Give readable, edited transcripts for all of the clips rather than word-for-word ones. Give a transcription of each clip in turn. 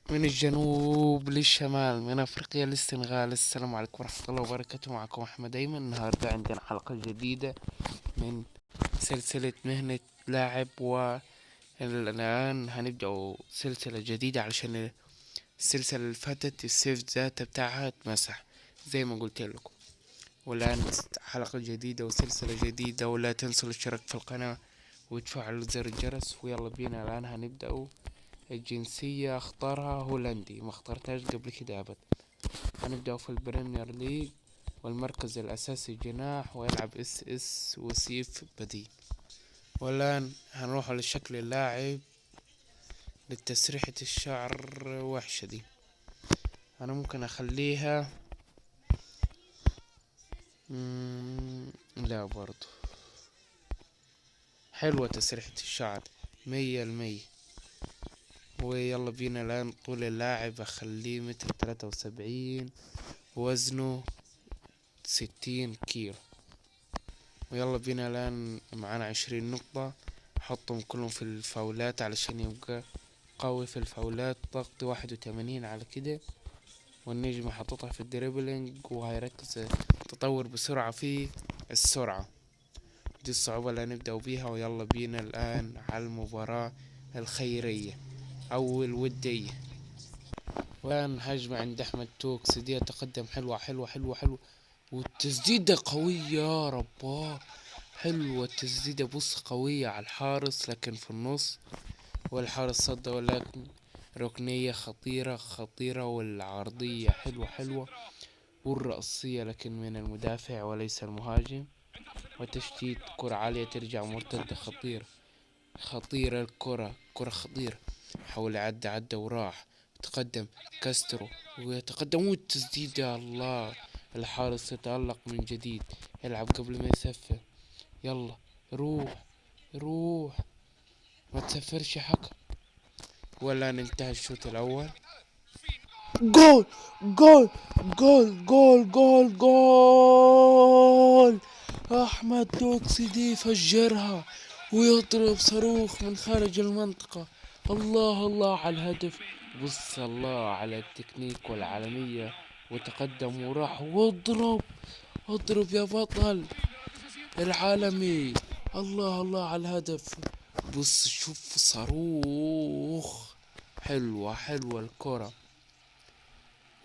من الجنوب للشمال، من افريقيا للسنغال. السلام عليكم ورحمة الله وبركاته. معكم احمد ايمن. النهاردة عندنا حلقة جديدة من سلسلة مهنة لاعب، والآن هنبدأ سلسلة جديدة علشان السلسلة اللي فاتت ال save data بتاعها اتمسح زي ما قلت لكم. والآن حلقة جديدة وسلسلة جديدة، ولا تنسوا الاشتراك في القناة وتفعلوا زر الجرس. ويلا بينا الآن هنبدأ. الجنسية اختارها هولندي، ما اخترتهاش قبل كده ابدا. هنبدأ في ال Premier League، والمركز الاساسي جناح، ويلعب SS وسيف بديل. والآن هنروح لشكل اللاعب، للتسريحة الشعر وحشة دي، انا ممكن اخليها لا برضو حلوة تسريحة الشعر 100%. ويلا بينا الآن. طول اللاعب أخليه متر 73، وزنه 60 كيلو. ويلا بينا الآن معانا 20 نقطة، حطهم كلهم في الفاولات علشان يبقى قوي في الفاولات. ضغط 81 على كده، والنجمة حطتها في ال dribbling، وهيركز تطور بسرعة في السرعة. دي الصعوبة اللي هنبدأ بيها. ويلا بينا الآن على المباراة الخيرية أو الودية. والآن هجمة عند أحمد توكس دي، تقدم حلوة حلوة حلوة حلوة، والتسديدة قوية يا رباه، حلوة التسديدة، بص قوية على الحارس لكن في النص، والحارس صد، ولكن ركنية خطيرة خطيرة، والعرضية حلوة حلوة، والرأسية لكن من المدافع وليس المهاجم. وتشتيت كرة عالية ترجع مرتدة خطيرة خطيرة، الكرة كرة خطيرة، حاول عدى عدى وراح، تقدم كاسترو ويتقدم، والتسديد يا الله، الحارس يتألق من جديد، يلعب قبل ما يسفر، يلا روح روح ما تسفرش حكم. ولا ننتهي الشوط الأول. جول جول جول جول جول جول، أحمد توكسي دي فجرها ويضرب صاروخ من خارج المنطقة. الله الله على الهدف، بص الله على التكنيك والعالمية، وتقدم وراح واضرب اضرب يا بطل العالمي. الله الله على الهدف، بص شوف صاروخ، حلوة حلوة الكرة.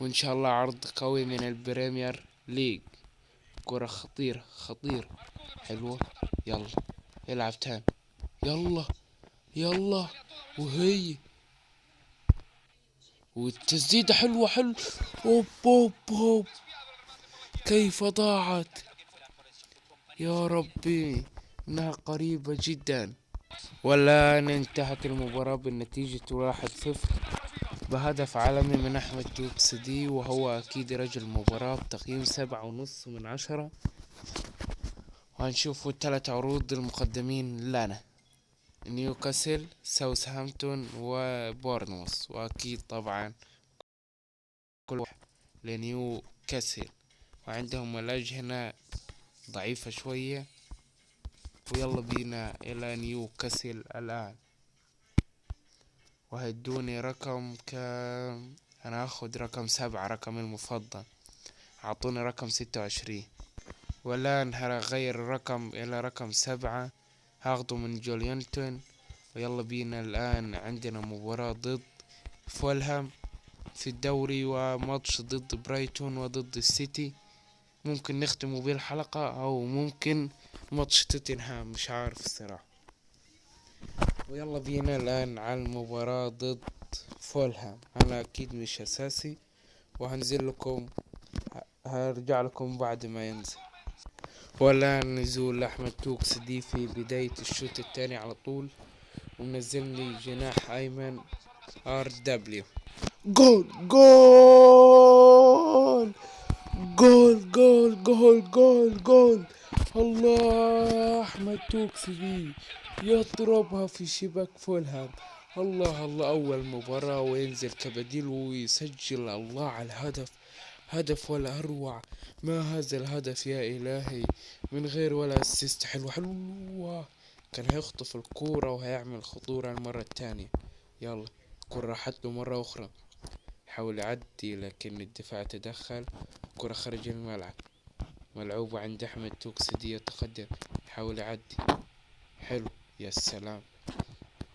وإن شاء الله عرض قوي من ال Premier League، كرة خطيرة خطيرة حلوة. يلا العب تاني، يلا يلا، وهي والتسديدة حلوة حلوة، أوب أوب أوب، كيف ضاعت يا ربي، إنها قريبة جدا. والآن انتهت المباراة بالنتيجة 1-0 بهدف عالمي من أحمد توكس دي، وهو أكيد رجل المباراة بتقييم 7.5 من 10. وهنشوفوا الثلاث عروض المقدمين لنا، نيوكاسل، ساوثهامبتون، وبورنموث، وأكيد طبعا كل واحد لنيوكاسل، وعندهم الأجهنة ضعيفة شوية. ويلا بينا إلى نيوكاسل الآن، وهيدوني رقم كام؟ أنا هاخد رقم 7، رقم المفضل، أعطوني رقم 26. والآن هغير الرقم إلى رقم 7، هاخده من جولينتون. ويلا بينا الآن عندنا مباراة ضد فولهام في الدوري، وماتش ضد برايتون وضد السيتي، ممكن نختمه بيه الحلقة أو ممكن ماتش توتنهام، مش عارف الصراحة. ويلا بينا الآن على المباراة ضد فولهام. أنا أكيد مش أساسي، وهنزل لكم، هرجع لكم بعد ما ينزل. والآن نزول أحمد توكس دي في بداية الشوط الثاني على طول، ومنزل لي جناح أيمن ار دبليو. جول جول جول جول جول جول جول، الله، أحمد توكس دي يضربها في شباك فولهام. الله الله، أول مباراة وينزل كبديل ويسجل. الله على الهدف، هدف ولا أروع، ما هذا الهدف يا إلهي، من غير ولا assist. حلو حلوة، كان هيخطف الكورة وهيعمل خطورة المرة التانية. يلا الكورة راحت له مرة أخرى، يحاول يعدي لكن الدفاع تدخل. كرة خارج الملعب، ملعوبة عند أحمد توكسيدي، يتقدم يحاول يعدي. حلو، يا سلام،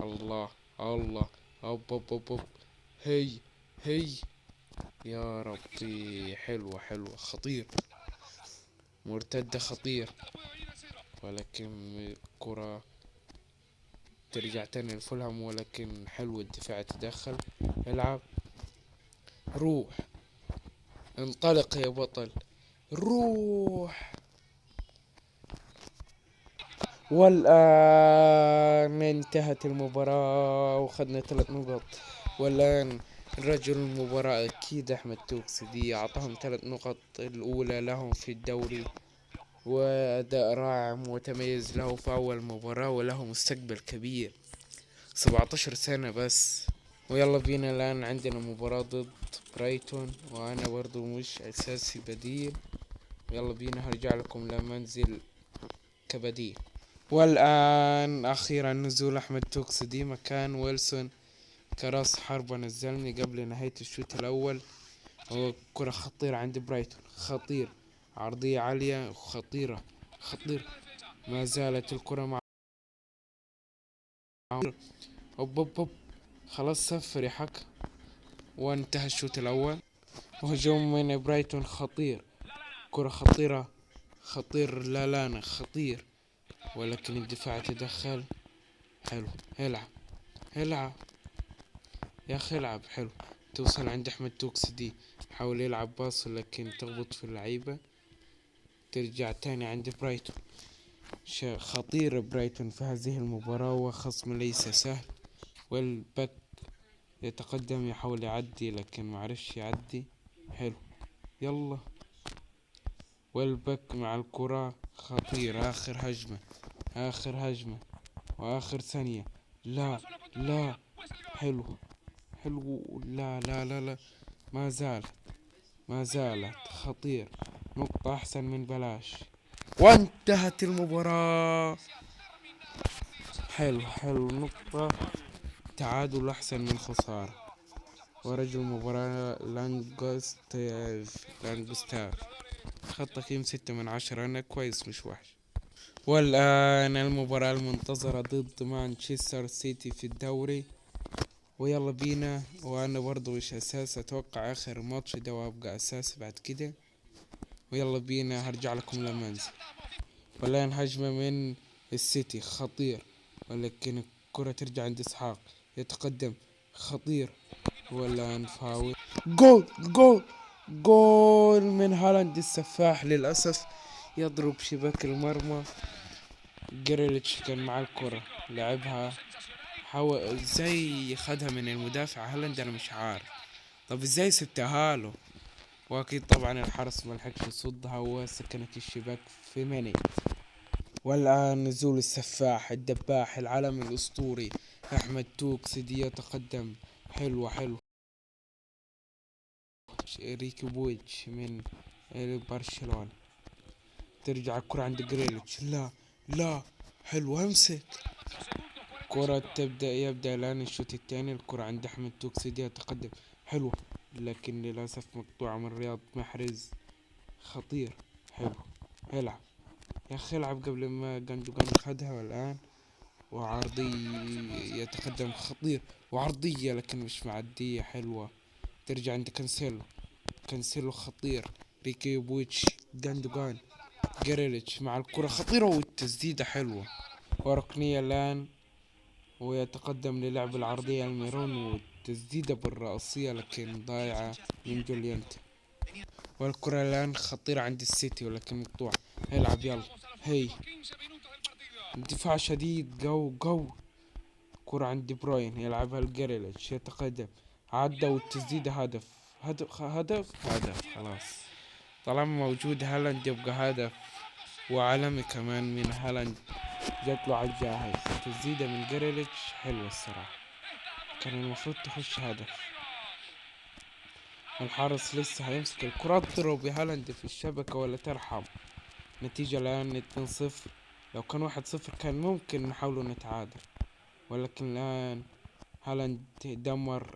الله الله، أوب أوب أوب أوب، هي هي، يا ربي، حلوة حلوة، خطير، مرتدة خطير، ولكن كرة ترجع تاني لفولهام، ولكن حلو الدفاع تدخل. العب، روح، انطلق يا بطل، روح. والآن انتهت المباراة وخدنا 3 نقط. والآن رجل المباراة أكيد أحمد توكسيدي، أعطاهم 3 نقط الأولى لهم في الدوري، وأداء رائع متميز له في أول مباراة، وله مستقبل كبير، 17 سنة بس. ويلا بينا الآن عندنا مباراة ضد برايتون، وأنا برضو مش أساسي بديل. يلا بينا، هرجع لكم لما أنزل كبديل. والآن أخيرا نزول أحمد توكسيدي مكان ويلسون كراس حربة، نزلني قبل نهاية الشوط الأول. وكرة خطيرة عند برايتون، خطير، عرضية عالية خطيرة خطيرة، ما زالت الكرة مع أوب أوب أوب، خلاص صفر يا حكم. وانتهى الشوط الأول. وهجوم من برايتون خطير، كرة خطيرة، خطير لالانا خطير، ولكن الدفاع تدخل. حلو، العب العب يا اخي العب، حلو، توصل عند احمد توكسيدي، حاول يلعب باص لكن تخبط في اللعيبة، ترجع تاني عند برايتون. خطير برايتون في هذه المباراة، وخصم ليس سهل. والباك يتقدم يحاول يعدي لكن معرفش يعدي. حلو، يلا، والباك مع الكرة، خطير، آخر هجمة، آخر هجمة وآخر ثانية. لا لا، حلو حلو، لا لا لا لا، ما زالت، ما زالت خطير، نقطة أحسن من بلاش. وانتهت المباراة. حلو حلو، نقطة تعادل أحسن من خسارة. ورجل المباراة لانجستاف، خد تقييم 6 من 10، أنا كويس مش وحش. والآن المباراة المنتظرة ضد مانشستر سيتي في الدوري، ويلا بينا. وأنا برضو مش أساس، أتوقع آخر ماتش ده وأبقى أساس بعد كده. ويلا بينا، هرجع لكم لما أنزل. والآن هجمة من السيتي خطير، ولكن الكرة ترجع عند إسحاق، يتقدم خطير، والآن فاول، جول جول جول من هالاند السفاح، للأسف يضرب شباك المرمى. جريليتش كان مع الكرة، لعبها، حاول ازاي خدها من المدافع هالاند انا مش عارف، طب ازاي سبتها له؟ واكيد طبعا الحارس ما لحقش يصدها وسكنت الشباك في مينيت. والآن نزول السفاح الدباح العالمي الأسطوري أحمد توكسيدي يتقدم، حلو حلو، ريكي بويتش من برشلونة. ترجع الكرة عند جريليتش، لا لا، حلو، امسك كرة تبدأ، يبدأ الآن الشوط الثاني. الكرة عند أحمد توكسيدي يتقدم، حلو، لكن للأسف مقطوعة من رياض محرز، خطير، حلو، العب يا أخي العب قبل ما جندوجان خدها. والآن وعرضي يتقدم خطير، وعرضية لكن مش معدية، حلوة، ترجع عند كانسيلو، كانسيلو خطير، ريكي بويتش، جندوجان، جريليتش مع الكرة خطيرة والتسديدة حلوة، وركنية الآن، ويتقدم للعب العرضية الميرون والتسديدة بالرأسية لكن ضايعة من جوليانتي. والكرة الآن خطيرة عند السيتي ولكن مقطوعة، العب يلا، هي دفاع شديد، جو جو، كرة عند دي بروين يلعبها لجريليتش، يتقدم، عدى والتسديدة هدف هدف هدف هدف، خلاص طالما موجود هالاند يبقى هدف، وعالمي كمان من هالاند، جات له على الجاهز، تسديدة من جريليتش حلوة الصراحة، كان المفروض تخش هدف. الحارس لسه هيمسك الكرة، اضرب يا هالاند في الشبكة ولا ترحم. نتيجة الآن 2-0، لو كان 1-0 كان ممكن نحاولوا نتعادل، ولكن الآن هالاند دمر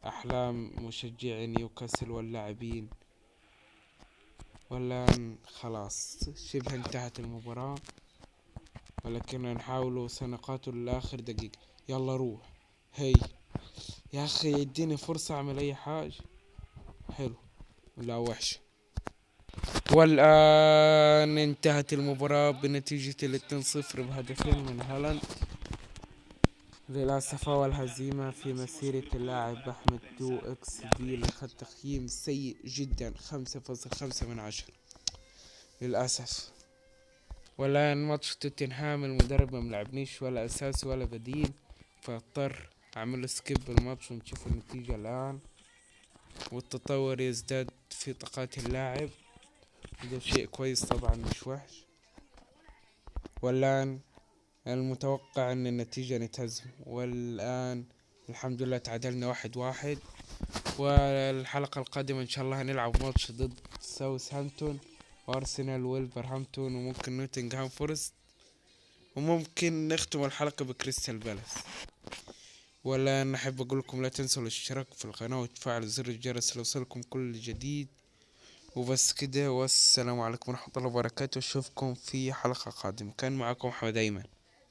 أحلام مشجعي نيوكاسل واللاعبين. والآن خلاص شبه انتهت المباراة، ولكننا نحاول وسنقاتل لآخر دقيقة. يلا روح، هي يا أخي اديني فرصة أعمل أي حاجة. حلو، لا وحشة. والآن انتهت المباراة بنتيجة 2-0 بهدفين من هالاند. للأسف أول هزيمة في مسيرة اللاعب أحمد 2 اكس دي اللي خد تقييم سيء جدا 5.5 من 10 للأسف. والآن ماتش توتنهام المدرب ما ملعبنيش ولا أساسي ولا بديل، فاضطر أعمل له skip الماتش ونشوف النتيجة الآن. والتطور يزداد في طاقات اللاعب، ده شيء كويس طبعا مش وحش. والآن المتوقع ان النتيجة نتهزم، والآن الحمد لله تعادلنا 1-1. والحلقة القادمة ان شاء الله هنلعب ماتش ضد ساوثهامبتون وارسنال وولفرهامبتون وممكن نوتنغهام فورست، وممكن نختم الحلقة بكريستال بالاس. ولا نحب اقول لكم لا تنسوا الاشتراك في القناة وتفعلوا زر الجرس ليوصلكم كل جديد. وبس كده، والسلام عليكم ورحمة الله وبركاته، اشوفكم في حلقة قادمة. كان معكم أحمد أيمن.